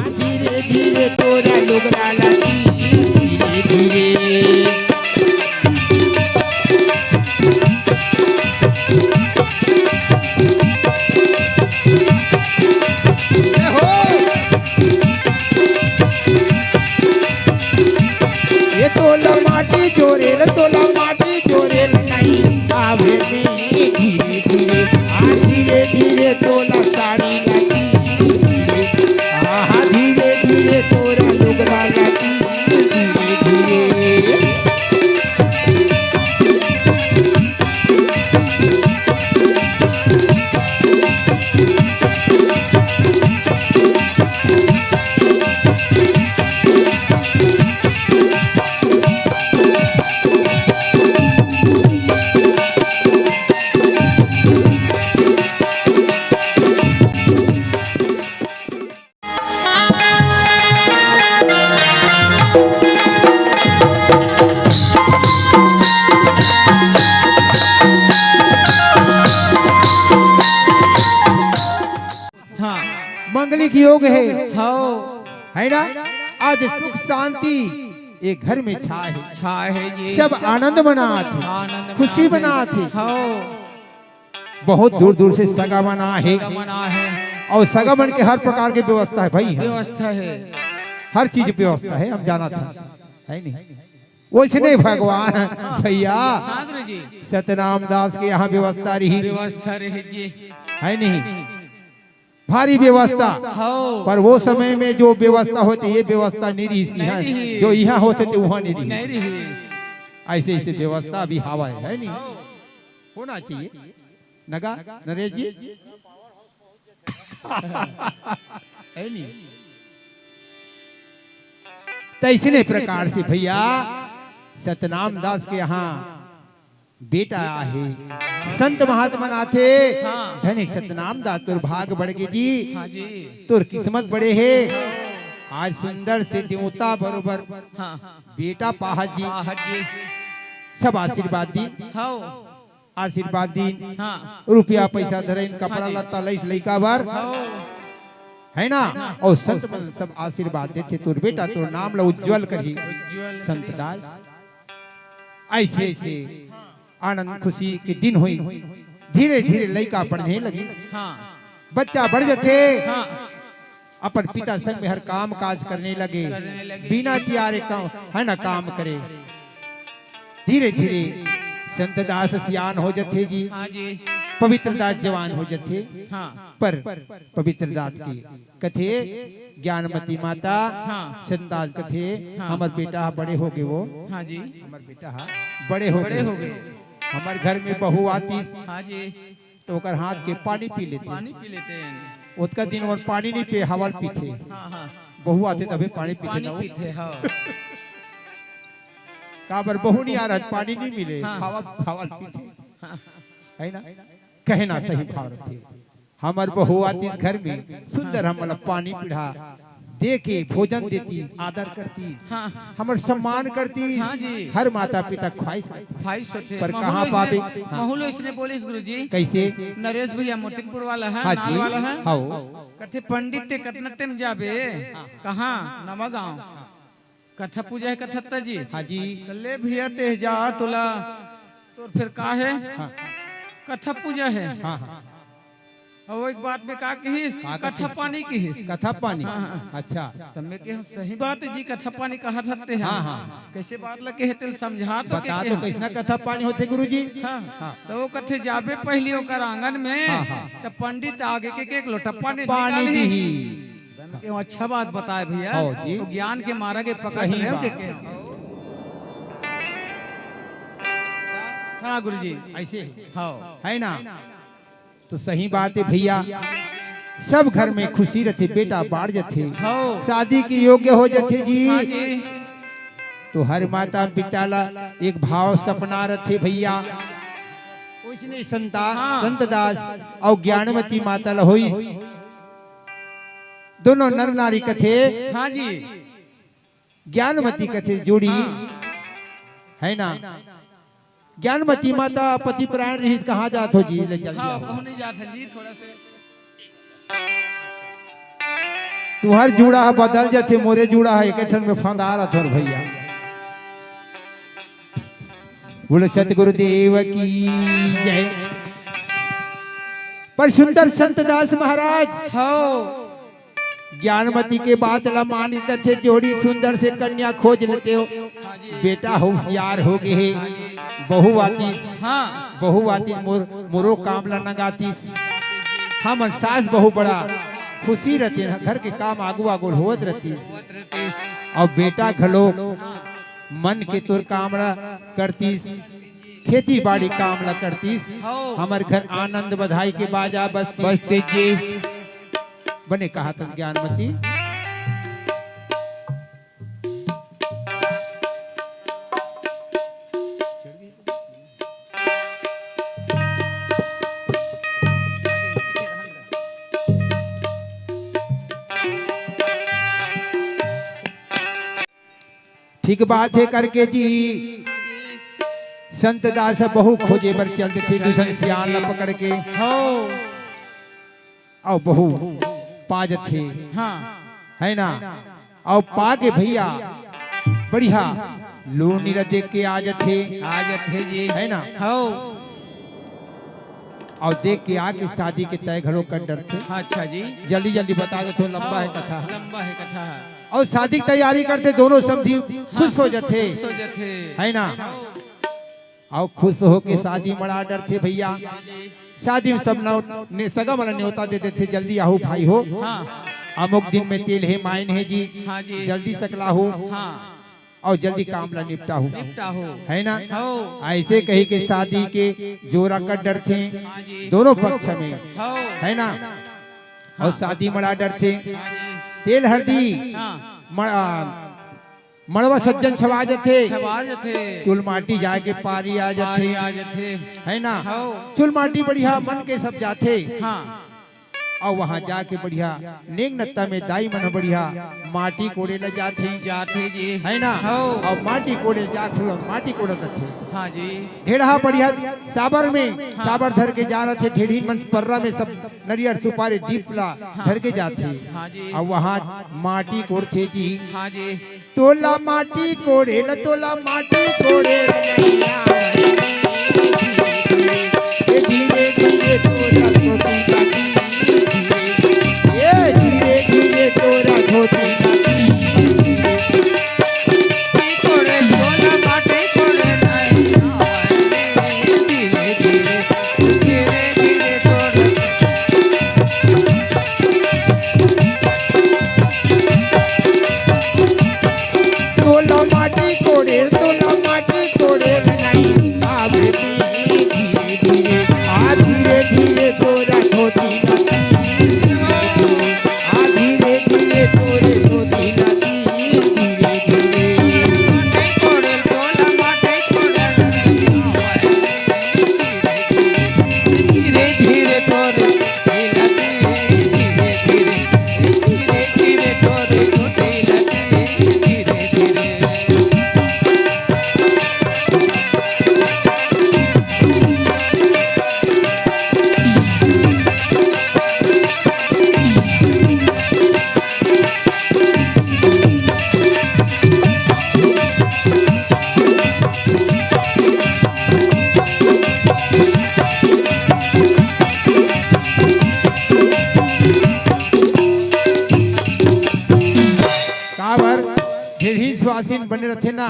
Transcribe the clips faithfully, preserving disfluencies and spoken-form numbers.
धीरे धीरे तोरा लुगरा लागी, धीरे धीरे। ए हो। ये तोला माटी जोरे रे, तोला माटी जोरे रे, नहीं आवे में धीरे धीरे, आ धीरे धीरे तोला साड़ी लागी, धीरे धीरे, आ धीरे धीरे तोरा लुगरा लागी, धीरे धीरे। हाँ। मंगलिक योग हे। हव। है ना? आज सुख शांति ये घर में छाए हे। छाए हे जी। सब आनंद मनात हे, आनंद खुशी मनात हे। मनात हे। हव। बहुत दूर दूर से सगा मन आए हे। सगा मन आए हे। अउ सगा मन के हर प्रकार के व्यवस्था हे भई। व्यवस्था हे। हर चीज व्यवस्था हे, हम जानत हन, है नहीं? वइसने भगवान भइया हाँ गुरुजी। सतनाम दास के यहाँ व्यवस्था रही। व्यवस्था रही जी। है नहीं? भारी व्यवस्था। हव। पर वो समय में जो व्यवस्था होथे, ये व्यवस्था नहीं रही सी, नहीं हाँ। रही। जो यहाँ होथे, तो वहाँ नहीं रही। नहीं रही। ऐसे ऐसे व्यवस्था भी हवा है, है नहीं? हव। होना चाहिए। नगा, नरेश जी? है नहीं? तइसने प्रकार से भइया, सतनाम दास के यहाँ बेटा आहे, संत महात्मा आथे। हाँ। धनी सतनाम दास, तोर भाग बढ़ गे जी, हाँ जी। तोर किस्मत बढ़े हे। आज सुंदर से देवता बरोबर हाँ। बेटा पाहत जी। पाहत जी। सब आशीर्वाद दी। हव। आशीर्वाद दीन, हाँ। रुपया पैसा धरइन, कपड़ा हाँ जी। लत्ता लइस लइका बर, हाँ। है ना? हाँ। अउ संत मन सब आशीर्वाद देथे, तोर बेटा तोर नाम ला उज्जवल करही। उज्जवल संत करही। दास, ऐसे ऐसे आनंद खुशी के दिन होइस। धीरे धीरे लइका बढ़ने लगिस। हाँ। बच्चा बढ़ जथे, हाँ। अपन पिता संग में हर काम काज करने लगे, करने लगे। बिना तियारे काम, है ना, काम करे। धीरे धीरे संत दास सियान हो जथे जी। हाँ जी। पवित्र दास जवान हो जथे। हाँ। पर पवित्र दास के कथे, ज्ञानमती माता, हाँ। संत दास कथे, हाँ। हमर बेटा ह बड़े हो गे वो। हाँ जी। हमर बेटा ह बड़े हो बड़े गे। हो गे। हमर घर में बहू आतिस। हाँ जी। तो ओकर हाथ के पानी पी लेते। पानी पी लेते हैं। ओतका दिन ओमन पानी नहीं पिए, हवा ल पीथे। हाँ, हाँ। बहू आथे तभे पानी पीथे पानी ना वो। पीथे, हाँ। काबर बहू नहीं आ रहा, पानी नहीं मिले, हाँ। हवा, हवा ल पीथे। हाँ। है ना? कहना सही भाव रथे। हमर बहू आतिस घर में, सुंदर हाँ। हमला पानी पिढ़ा, दे के भोजन देती, आदर करती, हाँ। हमर सम्मान करती। हाँ जी। हर माता पिता ख्वाहिश। ख्वाहिश होथे। पर महू कहाँ लो इसने, पाबे? हाँ। महू लो इसने बोलिस गुरुजी। कैसे? नरेश भैया मोतिनपुर वाला है, हाँ नाल जी। वाला है। हाँ। कथे पंडित ते कतना time जाबे? हाँ। कहाँ? नवा गाँव। कथा पूजा है कथत्ता जी। हाँ जी। तो ले भैया ते जा तोला, तो फिर का है? हाँ। कथा पूजा है। हाँ, हाँ। अउ वो एक बात में का किहिस? का कथा कहिस? पानी किहिस। कथा पानी? हाँ, हाँ। अच्छा। त मैं कहे, "सही बात है जी, कथा पानी कहा सकते हैं।" हाँ, हाँ। कैसे बात लगे है, तेल समझा तो बता के तो, कहा। कैसना कथा पानी होथे गुरुजी? हाँ। हाँ। तो वो कथे, "जाबे पहली ओकर आंगन में, हाँ, हाँ। त पंडित आगे के, के एक लोटा पानी पानी निकालही।" दिही। त मैं कहे, "अच्छा बात बताए भैया।" हाँ जी। तो ज्ञान के मारा के पकड़ सही रहे हो बात। के, के। हाँ गुरुजी। ऐसे ही। हाँ। है ना? तो सही बात है भैया, सब घर में खुशी रथे, बेटा बाढ़ जथे, हव। शादी के योग्य हो जथे जी। हाँ जी। तो हर माता पिता ला एक भाव सपना रथे भैया, ओइसने संता-, हाँ। संत दास अउ ज्ञानमती माता ला होइस। दोनों नर नारी कथे, हाँ जी। ज्ञानमती कथे जोड़ी, हाँ। है ना? ज्ञानमती माता पति परायण रहिस, कहाँ जात हो जी? ले चल हाँ, दिया। कहूँ नहीं जात है जी, थोड़ा से। तुहर जूड़ा ह बदल जाथे, मोरे जूड़ा ह एके ठन में फंदा रथोर भैया। बोले सतगुरुदेव की जय। पर सुंदर संत दास महाराज हो। ज्ञानमती के बात ला मानित थे, जोड़ी सुंदर से कन्या खोज लेते हो। हाँ जी। बेटा होशियार हो गए हे। हाँ जी। बहू आतीस। हाँ। बहू आतीस मोर, मोरो काम ला नंगातीस। हमन सास बहू बड़ा खुशी रहते हैं, घर के काम आगू आगू होत रहतीस। होत रहतीस। अउ बेटा घलो हाँ। मन के तोर काम ला करतीस, खेती बाड़ी काम ला करतीस। हाँ। हमर घर आनंद बधाई के बाजा बजतीस। बजतीस जी। बने कहाथस ज्ञानमती। ठीक बात हे करके जी। संत दास बहू खोजे बर चल देथे, दूसर सियान ला पकड़ के। हो। अउ बहू पा जथे। हाँ। है ना? अउ पा के भैया बढ़िया लूनी ला देख के आ जथे। आ जथे जी। है ना? हो। अउ देख के आके शादी के तय घलो कर डरथे। हाँ, अच्छा जी। जल्दी जल्दी बता देथो, लंबा हे कथा। लंबा हे कथा। अउ शादी के तैयारी करथे, दोनों समधी खुश हो जथे। खुश हो जथे। है ना? हो। अउ खुश होके शादी मड़ा डरथे भैया। शादी में सब नव-, ने-, सगा मन ला न्योता दे देथे, जल्दी आहू भाई हो। हाँ। अमुक दिन में तेल हे, माइन हे जी। हाँ जी। जल्दी सकला हो। हाँ। अउ जल्दी काम ला निपटा हो। निपटा हो। है ना? हो। ऐसे कही के शादी के जोरा कर डरथे हाँ जी। दोनों पक्ष में। हो। है ना? हाँ। अउ शादी मड़ा डरथे। हाँ जी। तेल हरदी हाँ। मड़ा मड़वा सज्जन छवा जथे। छवा जथे। चुलमाटी जाके पारी आ जथे। पारी आ जथे। है ना? हौ। चुलमाटी बढ़िया मन के सब जाथे। हाँ। अउ वहाँ जाके बढ़िया नेंग नत्ता में दाई मन बढ़िया माटी कोड़े ल जाथे। जाथे जी। है ना? हौ। अउ माटी कोड़े जाके माटी कोड़त रथे। हाँ जी। ढेड़हा बढ़िया साबर में, हाँ। साबर धर के जा रथे, ढेड़ही मन पर्रा में सब नरियर सुपारी दीप ला हाँ। धर के जाथे। हाँ जी। अउ वहाँ माटी कोड़थे जी। हाँ जी। तोला माटी कोड़े ल, तोला माटी कोड़े ल नइ आवय। ए धीरे धीरे तोरा धोती काटी। ए धीरे धीरे तोरा धोती काटी। कोड़े तोला माटी कोड़े नइ आवय। धीरे धीरे, धीरे धीरे तोरा तोला माटी कोड़े, तोला माटी कोड़े नइ आवय। धीरे धीरे, आ धीरे धीरे तोरा धोती ला सी। आ धीरे धीरे तोरे धोती ला सी। धीरे धीरे। धीरे धीरे तोरे, धीरे धीरे, धीरे धीरे, धीरे धीरे तोरे, धीरे धीरे। काबर ढेड़ही सुवासिन बने रथे ना,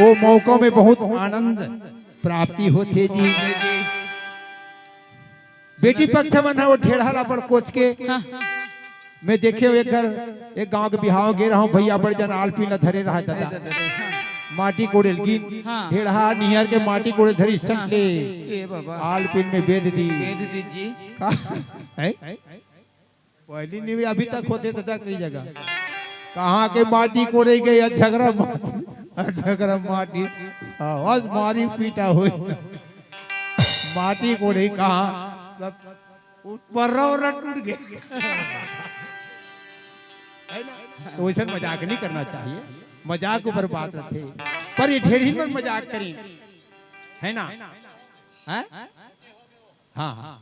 वो मौका में बहुत आनंद प्राप्ति होथे जी। बेटी पक्ष मन ह वो ढेड़हा ला बड़ कोच के। हाँ। मैं देखे हूँ एक घर, एक गांव के बिहाव गे रहूं, भैया बड़ जन आलपिन ला धरे रहा दादा। अरे दादा रे, हाँ। माटी कोड़े ल गिन, हाँ। ढेड़हा नियर के माटी कोड़े धरी हाँ। सट ले। ए बाबा। आलपिन में बेध दी। बेध दी जी। का? हैं? पहली नहीं, अभी तक होथे दादा कई जगह। कहाँ के माटी कोड़े गए, अधगरा माटी, अधगरा माटी, आवाज मारी पीटा होय। माटी कोड़े कहाँ, सब पर्रा वर्रा टूट गए। है ना? तो वैसे मजाक नहीं करना चाहिए, मजाक ऊपर बात रथे। पर ये ढेड़ही मन मजाक करी, है ना? हैं? हाँ, हाँ।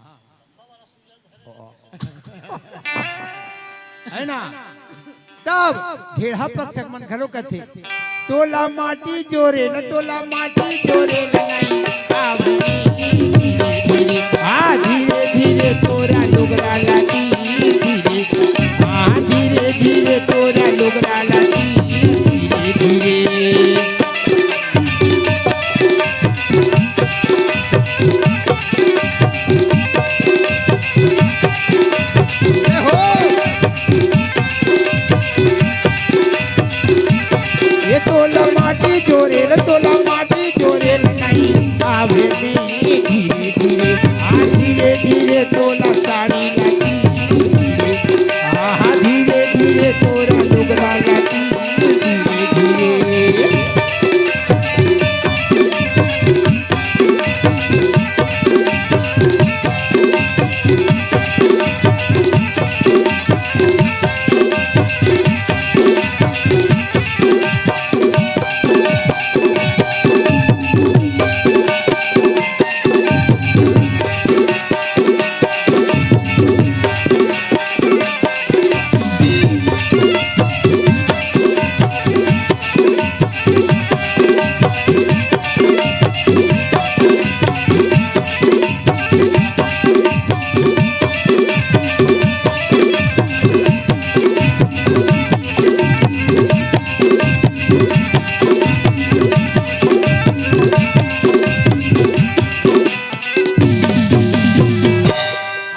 है ना? तब ढेड़हा पक्षक मन घलो कथे, "तोला माटी जोरे न, तोला माटी जोरे न नहीं, आवनी धीरे धीरे, आ धीरे धीरे तोरा लुगरा लागी धीरे, आ धीरे धीरे तोरा लुगरा लागी धीरे धीरे।" ये तोला माटी जोरे रे, तोला माटी जोरे रे, नहीं आवे में धीरे धीरे, आ धीरे धीरे तोला साड़ी लागी धीरे, आहा धीरे धीरे तोरा लुगरा लागी धीरे धीरे।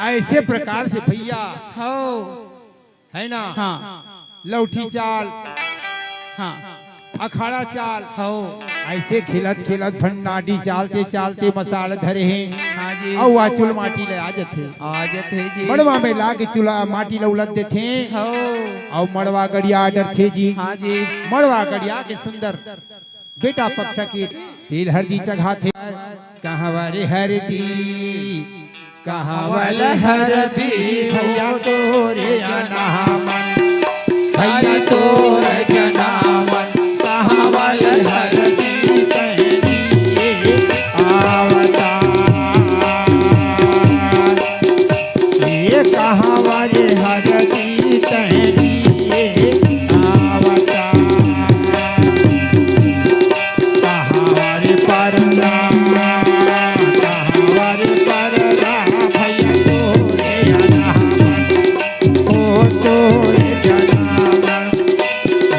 ऐसे प्रकार से भैया, हव। है ना? हाँ। लौठी चाल, हाँ। अखाड़ा चाल, हव। ऐसे खेलत खेलत भंडारी चालते चालते मसाल धरे हे। हाँ जी। अउ आ चुल माटी ले आ जथे। आ जथे जी। मड़वा में लाके चुला माटी ल उलत देथे। हव। अउ मड़वा गड़िया डरथे जी। हाँ जी। मड़वा गड़िया के सुंदर बेटा पक्ष के तेल हरदी चघाथे। कहँवर हरदी, कहँवर हरदी भैया तोरे अनामन, भैया तोरे अनामन, कहँवर हरदी तहरी आवता। ये कहँवर हरदी तहरी आवता। कहँवर परदा, कहँवर परदा, भैया तोरे अनामन, ओ तोरे अनामन।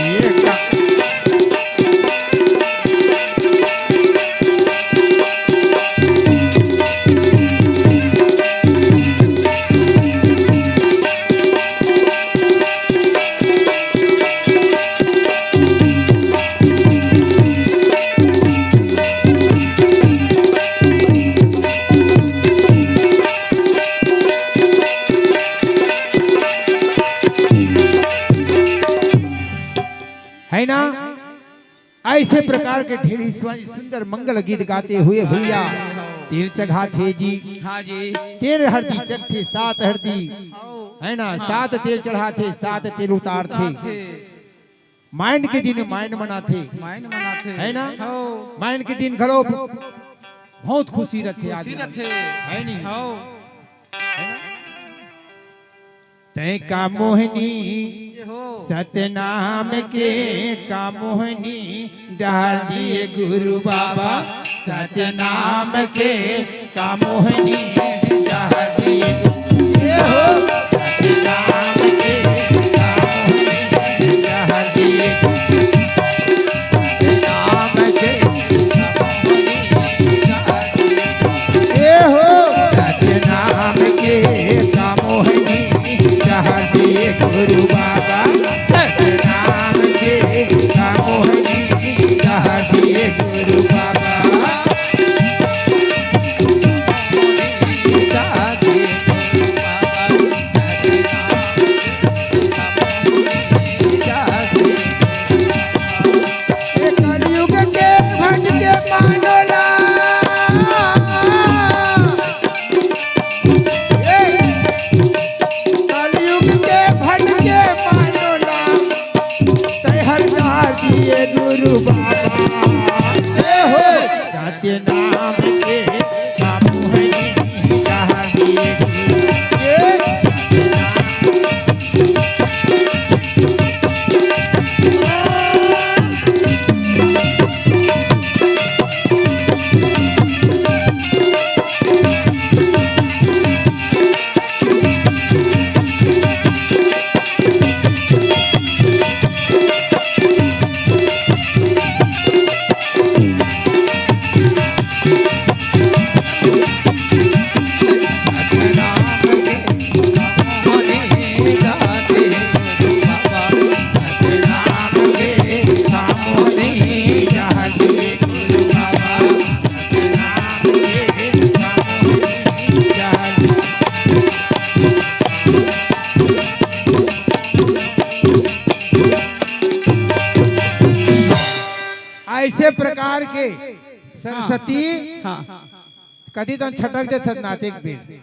ये का- है ना? ऐसे प्रकार के ढेर ही स्व-, सुंदर मंगल गीत गाते हुए भैया तेल चघाथे जी। हाँ जी। तेल हरदी चघथे, सात हरदी, है ना? हाँ। सात तेल चढ़ाथे, सात तेल उतारथे। उतारथे। मायन के दिन मायन मनाथे। मायन मनाथे। है ना? हव। मायन के दिन घलो बहुत खुशी रथे खुशी आदमी। रथे। है नी? हव। है ना? तैं का मोहिनी हो। सतनाम के का मोहिनी डार दिए गुरु बाबा, सतनाम के का मोहिनी डार दिए गुरु। ए हो। सतनाम के का मोहिनी डार दिए गुरु। सतनाम के का मोहिनी डार दिए गुरु। ए हो। सतनाम के का मोहिनी डार दिए गुरु बाबा, सतनाम के का मोहिनी डार दिए गुरु बाबा। सरस्वती, हाँ, हाँ। कति तन छटक देथस नाचे के बेर।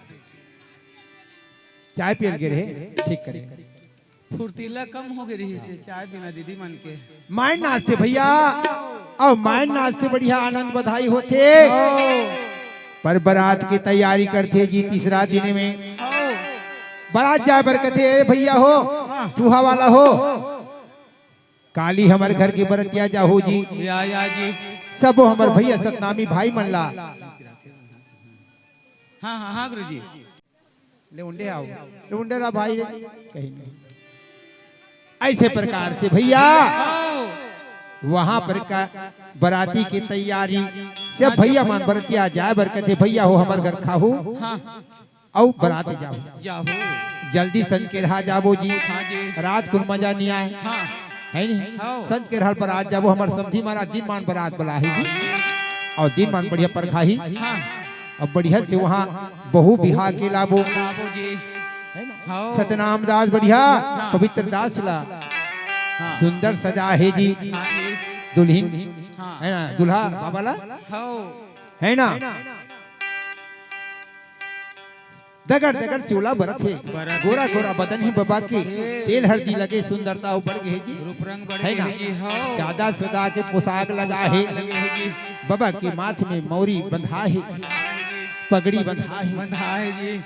चाय पियल गे रहे, ठीक करे। फुर्तीला कम हो गे रहिस हे चाय बिना दीदी मन के। मायन नाचथे भैया, अउ मायन नाचथे बढ़िया आनंद बधाई होथे। हो। पर बरात के तैयारी करथे जी तीसरा दिन में। हो। बरात जाए बर कथे, "ए भैया हो, हाँ। चूहा वाला हो, काली हमर घर के बरतिया जाहू जी।" या, या जी। सबो हमर भैया सतनामी भाई मन ला। हाँ, हाँ, हाँ, गुरुजी। ले उंडे आओ, ले उंडे ला भाई रे, कहीं नहीं। ऐसे प्रकार से भैया, आओ। वहां पर का बराती की तैयारी से भैया मन बरतिया जाए बर कथे, "भैया हो हमर घर खाहू।" हाँ। अउ बरात जाहू। जाहू। जल्दी संकेरहा जाबो जी। हाँ जी। रात कुन मजा नहीं आए। हाँ। है नहीं? हाँ। संकेरहा बरात जाबो, हमर समधी महाराज दिन मान बरात बलाही जी। अउ दिन मान बढ़िया परखाही। हाँ। अब बढ़िया से वहाँ बहू बिहा के लाबो। लाबो जी। है ना? हाँ। सतनाम दास बढ़िया, हाँ। पवित्र दास ला। हाँ। सुंदर सजा हे जी। हाँ जी। दुल्हिन। हाँ। है ना? दूल्हा बाबा ला। हाँ। है ना? दगर दगर चोला बरत हे। बरत हे। गोरा गोरा बदन हे बबा के। हे। तेल हरदी लगे सुंदरता अउ बढ़ गे हे जी। रूप रंग बढ़ गे हे जी, हव। सादा सुदा के पोशाक लगा हे। पोशाक लगे हे जी। बबा के माथ में मौरी बंधा हे। पगड़ी बंधा हे। बंधा हे जी।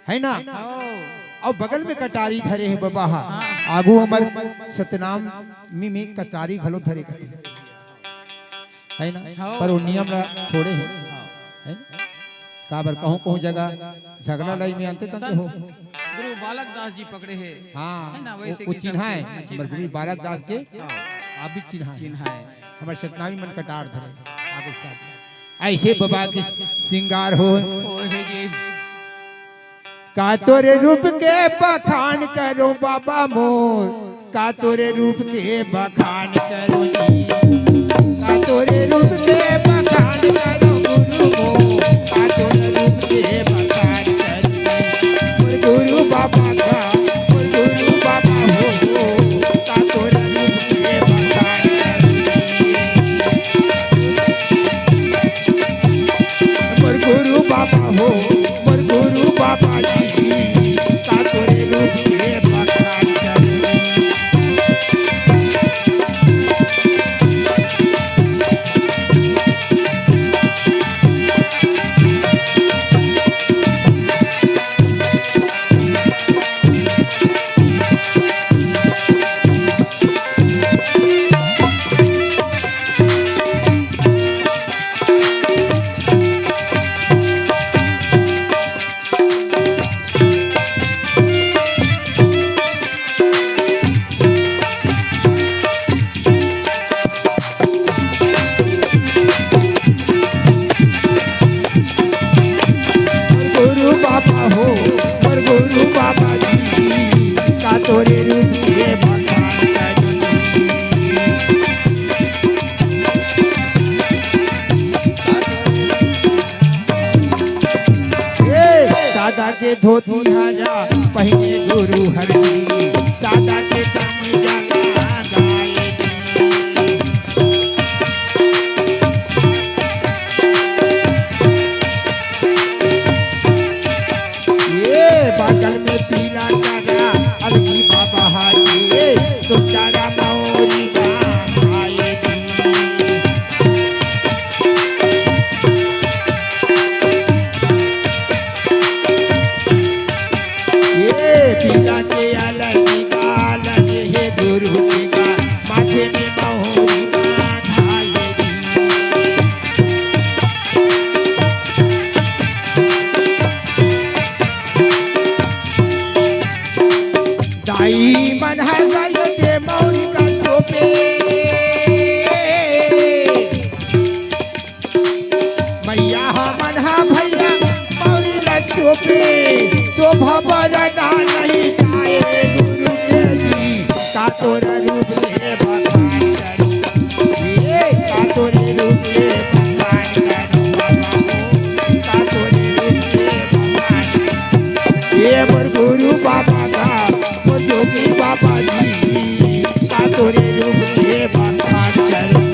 है ना? हव। अउ बगल में कटारी धरे हे बबा हा। हाँ। आगू हमर सतनामी में कटारी घलो धरे हे। है ना? हाँ। पर वो नियम ला छोड़े हे। हाँ। है ना? काबर कहूँ कहूँ जगह झगड़ा लड़ाई में अंते तंते हो। गुरु बालक दास जी पकड़े हे। हाँ, है ना? वो, वैसे वो की चिन्हा सब है। हाँ, चिन्हा हमर गुरु है। बालक दास के हाँ। आप भी चिन्हा है। चिन्हा है। हमर सतनामी मन कटार धरे। आगे साथ। ऐसे बबा के श्रृंगार हो। ओ हे जी। का तोरे रूप के बखान करूं बाबा मोर, का तोरे रूप के बखान करूं जी, का तोरे रूप के बखान करूं गुरु मोर, का तोरे रूप के बखान करूं मोर गुरु बाबा का, मोर गुरु बाबा हो, का तोरे रूप के बखान करूं। मोर गुरु बाबा हो, मोर गुरु बाबा जी, का तोरे रूप के बखान करूं। गुरु बाबा हो, मोर गुरु बाबा जी, का तोरे रूप के बखान करूं। ए, सादा के धोती हरा पहिने गुरु हर जी, सादा के कमीजा लहंगा ए जी। ए, बगल में पीला चारा, अलगी बाबा हाजी, ए, तो चारा मौरी बाबा ए जी। ए पीला के अलगी बाल जे हे गुरु जी का, माथे में महुरी बांधाए जी। दाई मन ह गल के मौरी का चोपे। मइया हमन ह भइया मौरी ल चोपे, शोभा बरदा नहीं जाए गुरु के जी। का तोर रूप के बखान करूं, ए, का तोर रूप के बखान करूं बाबा हो, का तोर रूप के बखान। ए मोर गुरु बाबा का, मोर जोगी बाबा जी, का तोर रूप के बखान करूं।